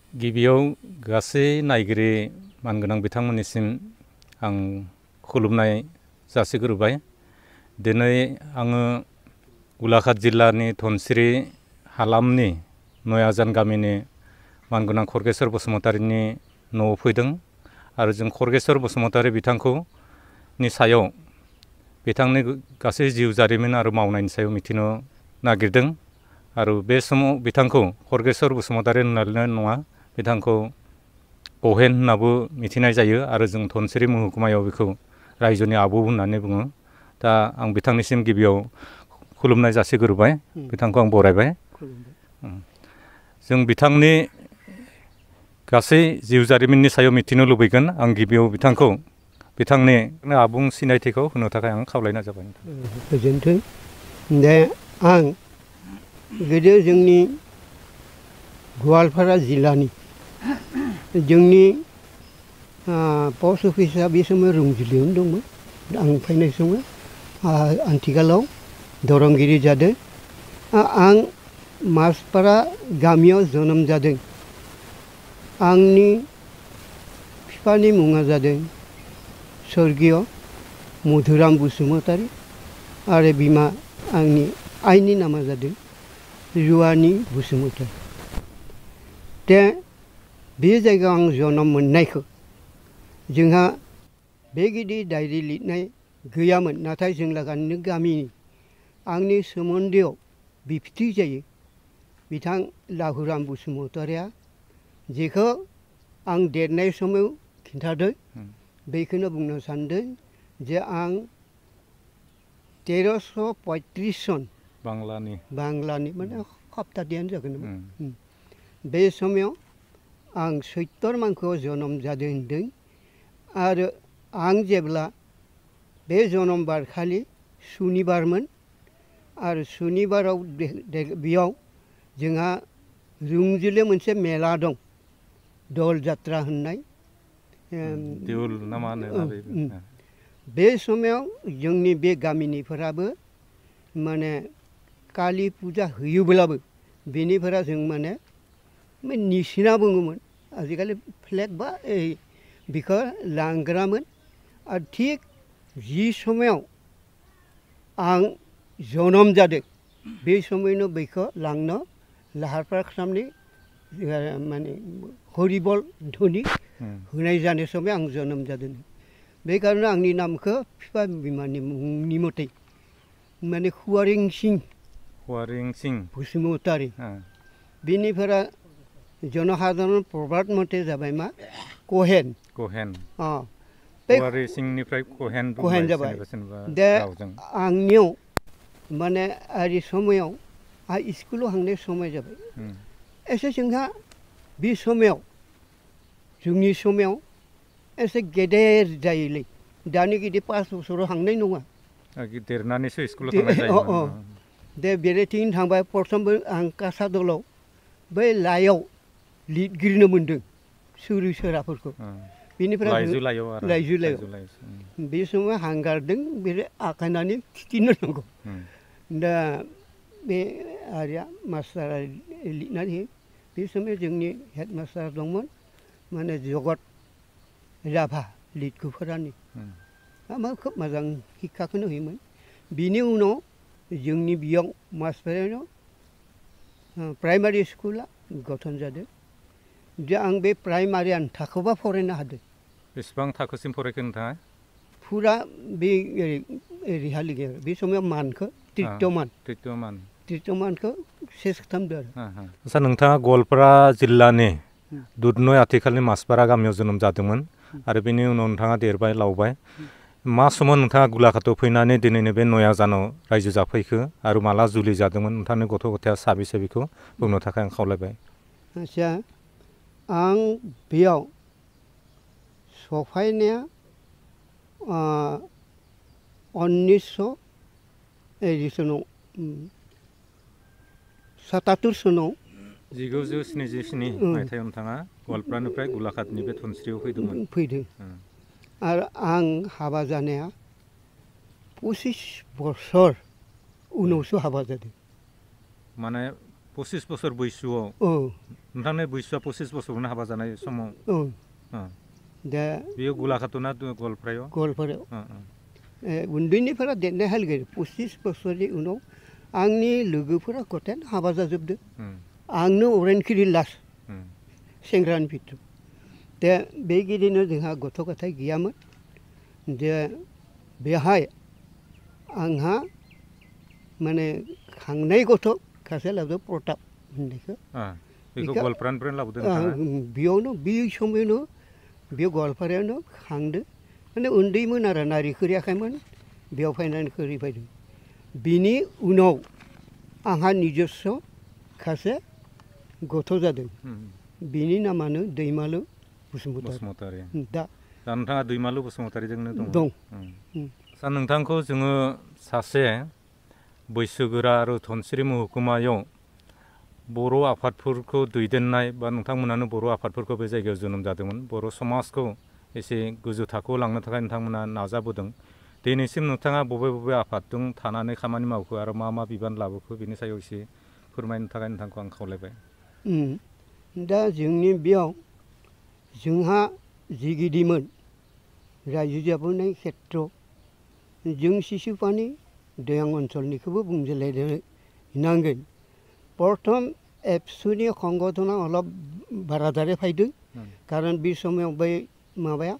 गिबियाव गासै नायगिरि मानगोनां बिथांमोननिसिम आं खुलुमनाय जासिग्रोबाय। दिनै आङो गलाघाट जिल्लानि धनसिरि हालामनि नयाजान गामिनि मानगोनां खरगेस्वर बसुमतारीनि न'आव फैदों आरो जों खरगेस्वर बसुमतारी बिथांखौ नि सायाव बिथांनि गासै जिउ जारिमिन आरो मावनायनि सायाव मिथिनो नागिरदों आरो बे समाव बिथांखौ खरगेस्वर बसुमतारी होननानै नङा बिथांखौ कहेन होननाबो मिथिनाय जायो आरो जों धनसिरि महकुमायाव बेखौ रायजोनि आबौ होननानै बुङो। दा आं बिथांनिसिम गिबियाव खुलुमनाय जासिग्रोबाय, बिथांखौ आं बरायबाय। जों बिथांनि गासै जिउ जारिमिननि सायाव मिथिनो लुबैगोन। आं गिबियाव बिथांखौ बिथांनि आबुं सिनायथिखौ होनो थाखाय आं खावलायनाय जाबाय। गोजोन्थों। दा आं गोदो जोंनि गवालपारा जिल्लानि जोंनि पस्ट अफिसा बे समाव रंजिलियावनो दंमोन। आं फैनाय समाव आथिखालाव दरंगिरि जादों। आं मासपारा गामियाव जोनोम जादों। आंनि बिफानि मुङा जादों स्वर्गीय मधुराम बसुमतारी आरो बिमा आंनि आइनि नामा जादों रुवानि बसुमतारी। दा बे जायगायाव आं जोनोम मोननायखौ जोंहा बे गिदिर डायरि लिरनाय गैयामोन, नाथाय जों लागानि गामिनि आंनि सोमोन्दोआव बिबथै जायो बिथां लाहुराम बसुमतारीया जेखौ आं देरनाय समाव खिन्थादों बेखौनो बुंनो सानदों जे आं 1335 सन बांलानि माने सप्तादियानो जागोन नामा बे समाव आं 70 मांखोआव जोनोम जादों होनदों आरो आं जेब्ला बे जोनोम बारखालि सुनिबारमोन आरो सुनिबाराव बेयाव जोंहा रुंजिले मोनसे मेला दं दल जात्रा होननाय बे समाव जोंनि बे गामिनिफोराबो माने कालि फुजा होयोब्लाबो बेनिफोरा जों माने निसिना बुङोमोन आजिखालि फ्लेग बा बिखौ लांग्रामोन आरो थिग जि समाव आं जोनोम जादों बे समावनो बेखौ लांनो लाहार फाहार खालामनाय माने हरिबल धोनि होनाय जानाय समाव आं जोनोम जादों। बे कारणे आंनि नामखौ बिफा बिमानि मुंनि मथे माने खुवारिं सिं बसुमतारी बेनिफ्राय जनसाधारण प्रबाद मथे जाबाय मा कहेन कहेन जाबाय। दा आंनियाव माने आरि समायाव स्कुलाव थांनाय समय जाबाय एसे जोंहा बे समाव जोंनि समाव एसे गेदेर जायोलै दानि गिदिर 5 बोसोराव थांनाय नङा देरनानैसो स्कुलाव थांनाय जायोमोन। दे बेरेथिं थांबाय प्रथमबो आं कासादलाव बै लाइयाव लिरगिरनो मोन्दों सुरि सोराफोरखौ बेनिफ्राय लाइजु लाइयाव बे समाव हांगारदों बे आखायनानै खिथिनो नांगौ। दा बे आरिया मास्टारा लिरनानै होयो। बे समाव जोंनि हेड मास्टार दंमोन माने जगत राभा लिरगुफोरानि खोब मोजां शिक्षाखौनो होयोमोन। बिनि उनाव जोंनि बेयाव मासपारायाव प्राइमारि स्कुला गठन जादों। दा आं बे प्राइमारि थाखोबा फरायनो हादों। बेसेबां थाखोसिम फरायखो नोंथाङा? फुरा बे ओरैहालागै बे समाव मानखौ तृतीय मानखौ सेस खालामदों आरो। आच्चा नोंथाङा गवालपारा जिल्लानि दुधनय आथिखालनि मासपारा गामियाव जोनोम जादोंमोन आरो बेनि उनाव नोंथाङा देरबाय लावबाय। मा समाव नोंथाङा गलाघाटआव फैनानै दिनैनि बे नयाजानाव रायजो जाफैखो आरो माला जुलि जादोंमोन नोंथांनि गथ' गथाया साबेसे बेखौ बुंनो थाखाय आं खावलायबाय। आच्चा आं बेयाव सफायनाया 1977 सनाव 1977 मायथाइयाव नोंथाङा गवालपारानिफ्राय गलाघाटनि बे धनस्रियाव फैदों आरो आं हाबा जानाया 25 बोसोर उनावसो हाबा जादों। माने 25 बोसोर बैसोआव नोंथांनि बैसोआ 25 बोसोरावनो हाबा जानाय समाव दा बेयो गलाघाटना गवालपारायाव उन्दैनिफ्राय देरनाय हालगै 25 बोसोरनि उनाव आंनि लोगोफोरा गथायानो हाबा जाजोबदो आंनो अरेनखिरि लास्ट सेंग्रानि भितराव दा बेगिदिनो जोंहा गथ' गथाय गैयामोन जे बेहाय आंहा माने खांनाय गथ' सासे लाबोदो प्रताप होननायखौ बेखौ गवालपारानिफ्राय लाबोदों नोंथाङा बेयावनो बे समावनो बे गवालपारायावनो खांदो माने उन्दैमोन आरो नारि खोरियाखैमोन बेयाव फैनानै खोरिफैदों बिनि उनाव आंहा निजस्व सासे गथ' जादों बिनि नामानो दैमालु बसुमतारी दा नोंथाङा दैमालु बसुमतारीजोंनो दं दा नोंथांखौ जोङो सासे बैसोगोरा आरो धनसिरि महकुमायाव बर' आफादफोरखौ दैदेननाय बा नोंथांमोनानो बर' आफादफोरखौ बे जायगायाव जोनोम जादोंमोन बर' समाजखौ एसे गोजौ थाखोआव लांनो थाखाय नोंथांमोना नाजाबोदों दिनैसिम नोंथाङा बबे बबे आफादजों थानानै खामानि मावखो आरो मा मा बिबान लाबोखो बेनि सायाव एसे फोरमायनो थाखाय नोंथांखौ आं खावलायबाय दा जोंनि बेयाव जोंहा जिगिदिमोन रायजो जाबोनाय खेथ्रआव जों सिसुपानि दैयां ओनसोलनिखौबो बुंजोलायनांगोन प्रथम एबसुनि संगठना अलप बाराद्राय फैदों खारन बे समाव बै माबाया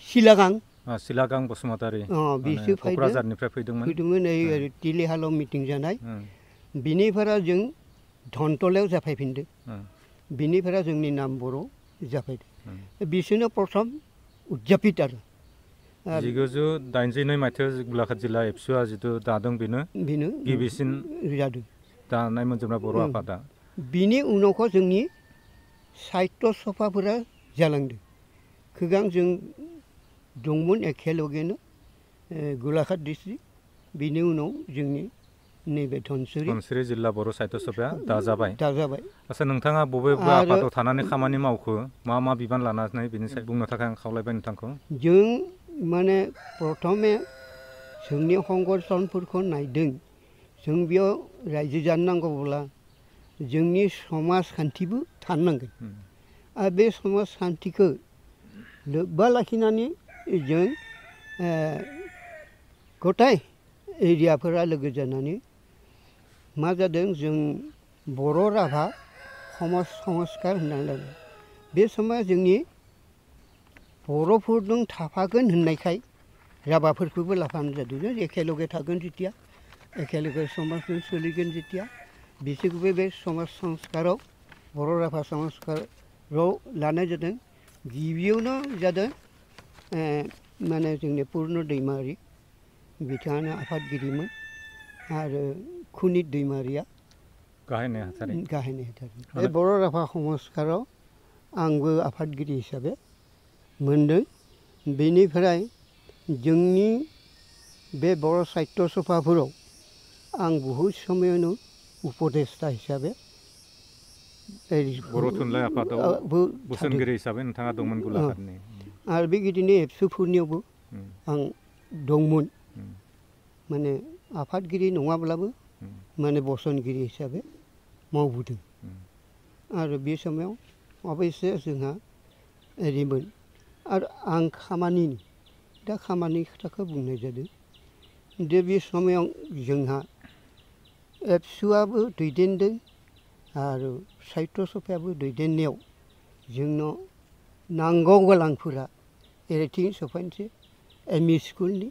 सिलागां बसुमतारी बिसो क'क्राझारनिफ्राय फैदोंमोन नै तिलिहालाव मिटिं जानाय बिनिफ्राय जों धनतलायाव जाफैफिनदों बिनिफ्राय जोंनि नाम बर' जाफैदों बिसोरनो प्रथम उदजापित आरो 1982 मायथाइयाव गलाघाट जिल्ला एबसुआ जिथु दादों बेनो गिबिसिन जादों दानाय मोनजोबनाय बर' आफादा बिनि उनावखौ जोंनि साहित्य सभाफोरा जालांदों सिगां जों दंमोन एखेलगेनो गलाघाट डिस्ट्रिक्ट बिनि उनाव जोंनि नैबे धनसिरि जिल्ला बर' साहित्य सभाया दाजाबाय आচ্ছা नोंथाङा बबे बबे आफादाव थानानै खामानि मावखो मा मा बिबान लानानै बेनि सायाव बुंनो थाखाय आं खावलायबाय नोंथांखौ जों माने प्रथमे जोंनि संगठनफोरखौ नायदों जों बेयाव रायजो जानो नांगौब्ला जोंनि समाजखान्थिबो थानांगोन आरो बे समाजखान्थिखौ लोब्बा लाखिनानै जों गथाय एरियाफोरा लोगो जानानै मा जादों जों बर' राभा समाज संस्कार होननानै लादों बे समाव जोंनि बर'फोरजों थाफागोन होननायखाय राभाफोरखौबो लाफानाय जादों एखेलगे थागोन जेथिया एखेलगे समाजजों सोलिगोन जेथिया बिसोरखौबो बे समाज संस्काराव बर' राभा संस्काराव लानाय जादों गिबियावनो जादों माने जोंनि पुर्न दैमारि बिथाङानो आफादगिरिमोन आरो खुनित दैमारिया गाहाय नेहाथारि बे बर' राभा संस्काराव आंबो आफादगिरि हिसाबै मोनदों बेनिफ्राय जोंनि बे बर' साहित्य सभाफोराव आं बहुद समायावनो उपदेष्टा हिसाबै बर' थुनलाइ आफादाव बोसोनगिरि हिसाबै नोंथाङा दंमोन गलाघाटनि आरो बेबायदिनो एबसुफोरनियावबो आं दंमोन माने आफादगिरि नङाब्लाबो माने बोसोनगिरि हिसाबै मावबोदों आरो बे समाव अबयसे जोंहा ओरैमोन आरो आं खामानि खोथाखौ बुंनाय जादों दे बे समाव जोंहा एबसुआबो दैदेनदों आरो साहित्य सभायाबो दैदेननायाव जोंनाव नांगौ गोनांफोरा एरैथिं सफायनोसै एम इ स्कुलनि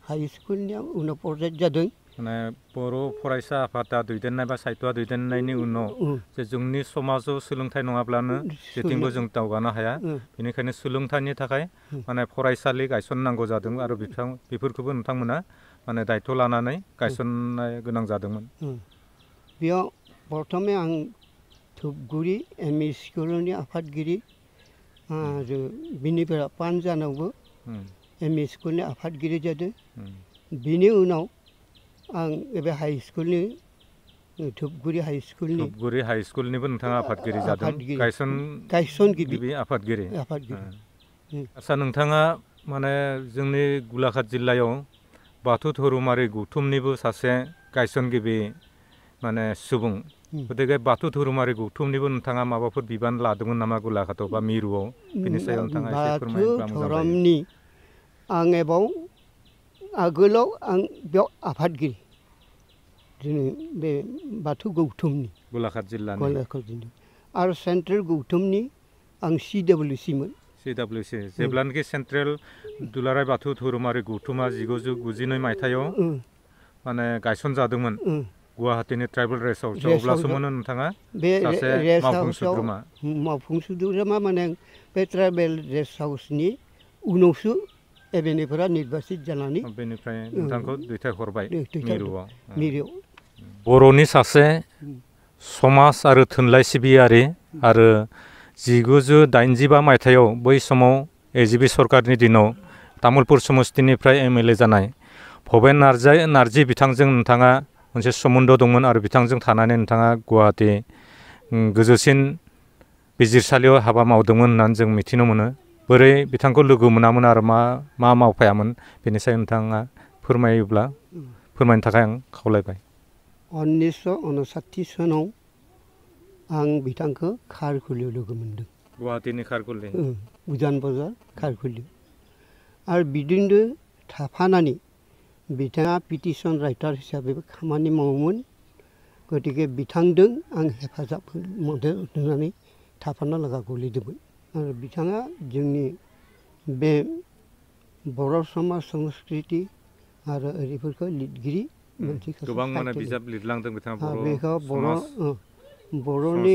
हाइ स्कुलनियाव उनाव प्रजेक्ट जादों माने बर' फरायसा आफादा दैदेननाय बा साहित्यआ दैदेननायनि उनाव जे जोंनि समाजाव सोलोंथाइ नङाब्लानो जेथिंबो जों दावगानो हाया बेनिखायनो सोलोंथाइनि थाखाय माने फरायसालि गायसननांगौ जादों आरो बेफोरखौबो नोंथांमोना माने दायथ' लानानै गायसननो गोनां जादोंमोन बेयाव प्रथमे आं धुपगुरि एम इ स्कुलनि आफादगिरि आरो बिनिफ्राय पानजानावबो एम इ स्कुलनि आफादगिरि जादों बिनि उनाव आं बे हाइ स्कुलनि धुपगुरि हाइ स्कुलनिबो नोंथाङा आफादगिरि जादों गायसनगिरि आफादगिरि आच्ছা नोंथाङा माने जोंनि गलाघाट जिल्लायाव बाथौ धोरोमारि गौथुमनिबो सासे गायसनगिरि माने सुबुं गतिके बाथौ धोरोमारि गौथुमनिबो नोंथाङा माबाफोर बिबान लादोंमोन नामा गलाघाटआव बा मिरुआव बेनि सायाव नोंथाङा एसे फोरमायोब्ला मोजां जायो। बाथौ धोरोमनि आं एबाव आगोलाव आं बेयाव आफादगिरि जोंनि बे बाथौ गौथुमनि गलाघाट जिल्लानि आरो सेन्ट्रेल गौथुमनि आं CWC मोन। CWC जेब्लानोखि सेन्ट्रेल दुलाराय बाथौ धोरोमारि गौथुमा 1992 मायथाइयाव माने गायसनजादोंमोन गुवाहाटीनि ट्राइबेल रेस्ट हाउसआव अब्लासोमोन नोंथाङा सासे मावफुं सोद्रोमा। मावफुं सोद्रोमा माने बे ट्राइबेल रेस्ट हाउसनि उनावसो एबेनिफोरा निर्बासित जानानै बेनिफ्राय नोंथांखौ दैथायहरबाय मिरुआव। बर'नि सासे समाज आरो थुनलाइ सिबियारि आरो 1985 मायथाइयाव बै समाव AGP सरकारनि दिनाव तामुलपुर समस्तिनिफ्राय MLA जानाय भबेन नार्जी बिथांजों नोंथाङा मोनसे सोमोन्दो दंमोन आरो बिथांजों थानानै नोंथाङा गुवाहाटी गोजौसिन बिजिरसालियाव हाबा मावदोंमोन होननानै जों मिथिनो मोनो। बोरै बिथांखौ लोगो मोनामोन आरो मा मावफायामोन बेनि सायाव नोंथाङा फोरमायनो थाखाय आं खावलायबाय। 1959 सनाव आं बिथांखौ खारखुलियाव लोगो मोनदों। गुवाहाटीनि खारखुलि उजान बाजार खारखुलियाव आरो बिदिनो थाफानानै बिथाङा पिटिसन राइटार हिसाबै खामानि मावोमोन। गतिके बिथांजों आं हेफाजाब होनानै थाफानो लागा गोलैदोंमोन आरो बिथाङा जोंनि बे बर' समाज संस्कृति आरो ओरैफोरखौ लिरगिरि मोनसे गोबां माने बिजाब लिरलांदों बिथाङा बर'नि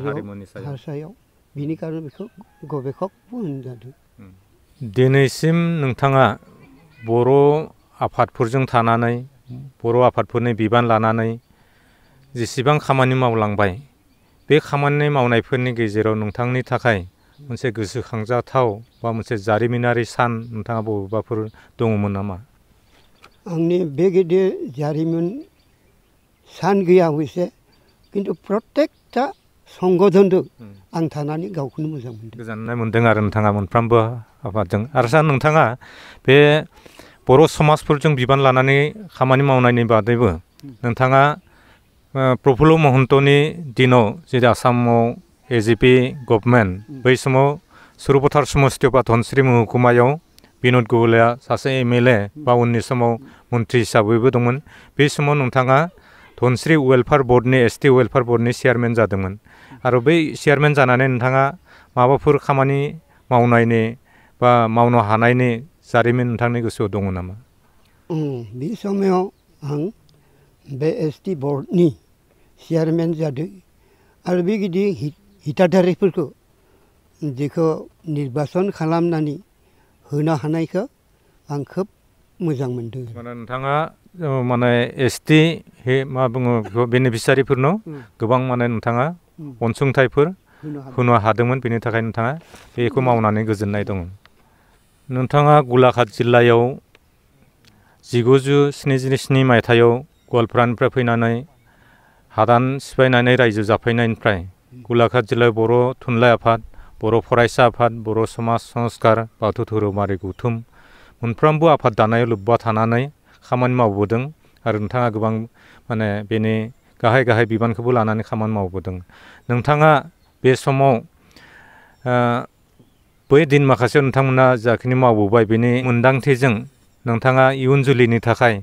हारिमुनि सायाव बिनि कारन बेखौ गवेषकबो होनजादों। दिनैसिम नोंथाङा बर' आफादफोरजों थानानै बर' आफादफोरनि बिबान लानानै जेसेबां खामानि मावलांबाय बे खामानि मावनायफोरनि गेजेराव नोंथांनि थाखाय मोनसे गोसोखांजाथाव बा मोनसे जारिमिनारि सान नोंथाङा बबेबाफोर दङमोन नामा? आंनि बे गेदेर जारिमिन सान गैया अबयसे किन्तु प्रत्येकता संगठनजों आं थानानै गावखौनो मोजां मोनदों। गोजोननाय मोनदों आरो नोंथाङा मोनफ्रोमबो आफादजों आरो सार नोंथाङा बे बर' समाजफोरजों बिबान लानानै खामानि मावनायनि बादैबो नोंथाङा प्रफुल्ल महन्तनि दिनाव जेरै आसामाव AGP गभर्नमेन्ट बै समाव सुरपथार समस्ति बा धनस्री महकुमायाव बिन'द गौलेया सासे MLA बा उननि समाव मन्त्रि हिसाबैबो दंमोन। बे समाव नोंथाङा धनस्री वेलफेयार बर्डनि ST वेलफेयार बर्डनि चेयारमेन जादोंमोन आरो बै चेयारमेन जानानै नोंथाङा माबाफोर खामानि मावनायनि बा मावनो हानायनि जारिमिन नोंथांनि गोसोआव दङ नामा? बे समाव आं बे ST बर्डनि चेयारमेन जादों आरो बे गिदिर हिताधारिफोरखौ जेखौ निर्बासन खालामनानै होनो हानायखौ आं खोब मोजां मोनदों। माने नोंथाङा माने ST मा बुङो बेखौ बेनिफिसारिफोरनाव गोबां माने नोंथाङा अनसुंथाइफोर होनो हादोंमोन बेनि थाखाय नोंथाङा बेखौ मावनानै गोजोननाय दङ। नोंथाङा गलाघाट जिल्लायाव 1977 मायथाइयाव गवालपारानिफ्राय फैनानै हादान सिफायनानै रायजो जाफैनायनिफ्राय गलाघाट जिल्लायाव बर' थुनलाइ आफाद, बर' फरायसा आफाद, बर' समाज संस्कार, बाथौ धोरोमारि गौथुम मोनफ्रोमबो आफाद दानायाव लोब्बा थानानै खामानि मावबोदों आरो नोंथाङा गोबां माने बेनि गाहाय बिबानखौबो लानानै खामानि मावबोदों। नोंथाङा बे समाव बै दिन माखासेयाव नोंथांमोना जाखिनि मावबोबाय बेनि मोन्दांथिजों नोंथाङा इयुन जोलैनि थाखाय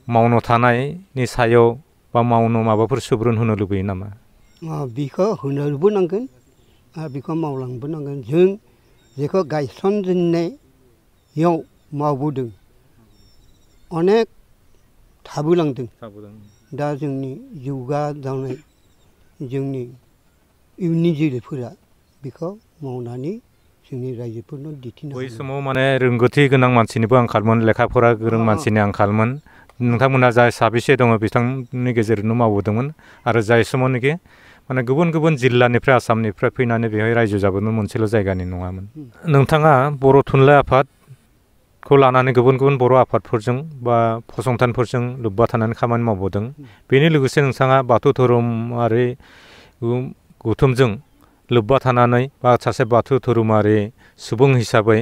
मावनो थानायनि सायाव बा मावनो माबाफोर सुबुरुन होनो लुबैयो नामा? बिखौ होनोबो नांगोन आरो बिखौ मावलांबो नांगोन। जों जेखौ गायसनजेननायाव मावबोदों अनेक थाबोलांदों। दा जोंनि जौगाजानाय जोंनि इयुननि जोलैफोरा बेखौ मावनानै जोंनि रायजोफोरनो दिन्थिनो बै समाव माने रोंगौथि गोनां मानसिनिबो आंखालमोन, लेखा फरा गोरों मानसिनि आंखालमोन। नोंथांमोना जाय साबेसे दङ बिथांनि गेजेरजोंनो मावबोदोंमोन आरो जाय समावनोखि माने गुबुन जिल्लानिफ्राय आसामनिफ्राय फैनानै बेवहाय रायजो जाबोनो मोनसेल' जायगानि नङामोन। नोंथाङा बर' थुनलाइ आफादखौ लानानै गुबुन बर' आफादफोरजों बा फसंथानफोरजों लोब्बा थानानै खामानि मावबोदों। बेनि लोगोसे नोंथाङा बाथौ धोरोमारि गौथुमजों लोब्बा थानानै बा सासे बाथौ धोरोमारि सुबुं हिसाबै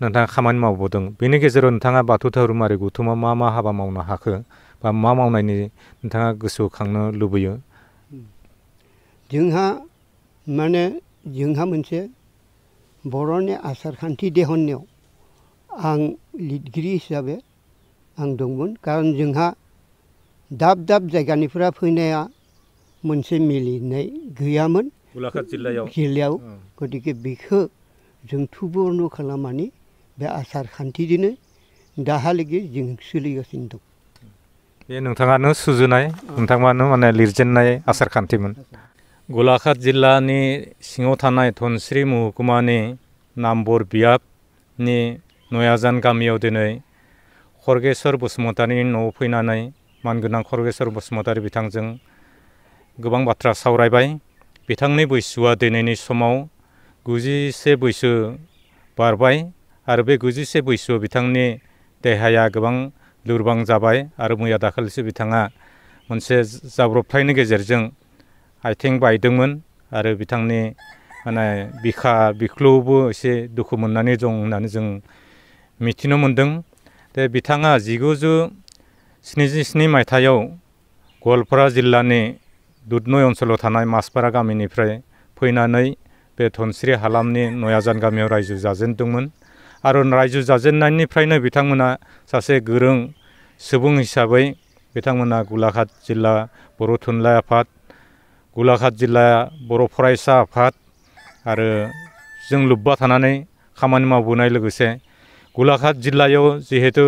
नोंथाङा खामानि मावबोदों। बेनि गेजेराव नोंथाङा बाथौ धोरोमारि गौथुमाव मा हाबा मावनो हाखो बा मा मावनायनि नोंथाङा गोसोखांनो लुबैयो जोंहा माने जोंहा मोनसे बर'नि आसार खान्थि दिहुननायाव आं लिरगिरि हिसाबै आं दंमोन खारन जोंहा दाब दाब जायगानिफ्राय फैनाया मोनसे मिलिनाय गैयामोन गलाघाट जिल्लायाव गतिके बेखौ जों थुबुर खालामनानै बे आसार खान्थिजोंनो दाहालागै जों सोलिगासिनो दं। बे नोंथाङानो सुजुनाय नोंथाङानो माने लिरजेननाय आसार खान्थिमोन। गलाघाट जिल्लानि सिङाव थानाय धनस्री महकुमानि नामबर बियाबनि नयाजान गामियाव दिनै खरगेस्वर बसुमतारीनि न'आव फैनानै मानगोनां खरगेस्वर बसुमतारी बिथांजों गोबां बाथ्रा सावरायबाय। बिथांनि बैसोआ दिनैनि समाव 91 बैसो बारबाय आरो बे 91 बैसोआव बिथांनि देहाया गोबां लोरबां जाबाय आरो मैया दाखालिसो बिथाङा मोनसे जाब्रबथायनि गेजेरजों आथिं बायदोंमोन आरो बिथांनि माने बिखा बिख्लुआवबो एसे दुखु मोननानै दं होननानै जों मिथिनो मोन्दों। दा बिथाङा 1977 मायथाइयाव गवालपारा जिल्लानि दुधनय ओनसोलाव थानाय मासपारा गामिनिफ्राय फैनानै बे धनस्री हालामनि नयाजान गामियाव रायजो जाजेनदोंमोन आरो रायजो जाजेननायनिफ्रायनो बिथांमोना सासे गोरों सुबुं हिसाबै बिथांमोना गलाघाट जिल्ला बर' थुनलाइ आफाद, गलाघाट जिल्ला बर' फरायसा आफाद आरो जों लोब्बा थानानै खामानि मावबोनाय लोगोसे गलाघाट जिल्लायाव जिहेतु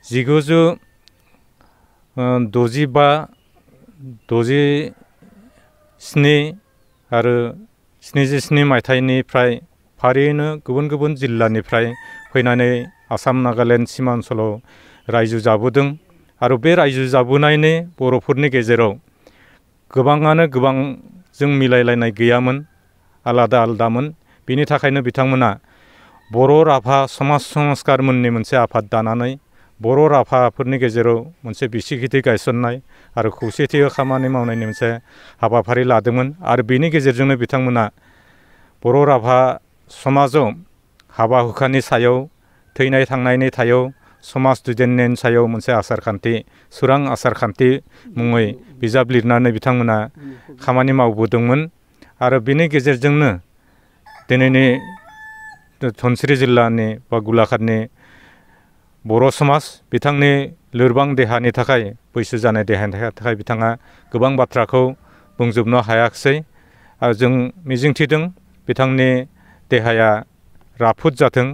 1967 आरो 77 मायथाइनिफ्राय फारियैनो गुबुन गुबुन जिल्लानिफ्राय फैनानै आसाम नागालेण्ड सीमा ओनसोलाव रायजो जाबोदों आरो बे रायजो जाबोनायनि बर'फोरनि गेजेराव गोबाङानो गोबांजों मिलायलायनाय गैयामोन, आलादा आलादामोन। बिनि थाखायनो बिथांमोना बर' राभा समाज संस्कारमोननि मोनसे आफाद दानानै बर' राभाफोरनि गेजेराव मोनसे बिसिगिरि गायसननाय आरो खौसेथियै खामानि मावनायनि मोनसे हाबाफारि लादोंमोन आरो बेनि गेजेरजोंनो बिथांमोना बर' राभा समाजाव हाबा हुखानि सायाव, थैनाय थांनायनि सायाव, समाज दैदेननायनि सायाव मोनसे आसारखान्थि, सोरां आसारखान्थि मुङै बिजाब लिरनानै बिथांमोना खामानि मावबोदोंमोन आरो बेनि गेजेरजोंनो दिनैनि धनस्री जिल्लानि बा गलाघाटनि बर' समाज बिथांनि लोरबां देहानि थाखाय, बैसो जानाय देहानि थाखाय बिथाङा गोबां बाथ्राखौ बुंजोबनो हायाखिसै आरो जों मिजिंथिदों बिथांनि देहाया राफोद जाथों,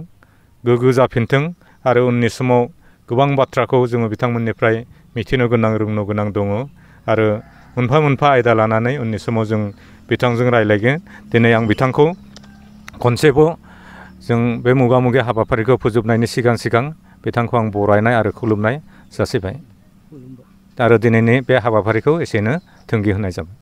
गोग्गो जाफिनथों आरो उननि समाव गोबां बाथ्राखौ जोङो बिथांमोननिफ्राय मिथिनो गोनां, रोंनो गोनां दङ आरो मोनफा मोनफा आयदा लानानै उननि समाव जों बिथांजों रायज्लायगोन। दिनै आं बिथांखौ खनसेबाव जों बे मोगा-मोगि हाबाफारिखौ फोजोबनायनि सिगां बिथांखौ आं बरायनाय आरो खुलुमनाय जासिबाय आरो दिनैनि बे हाबाफारिखौ एसेनो थुंगे होनाय जाबाय।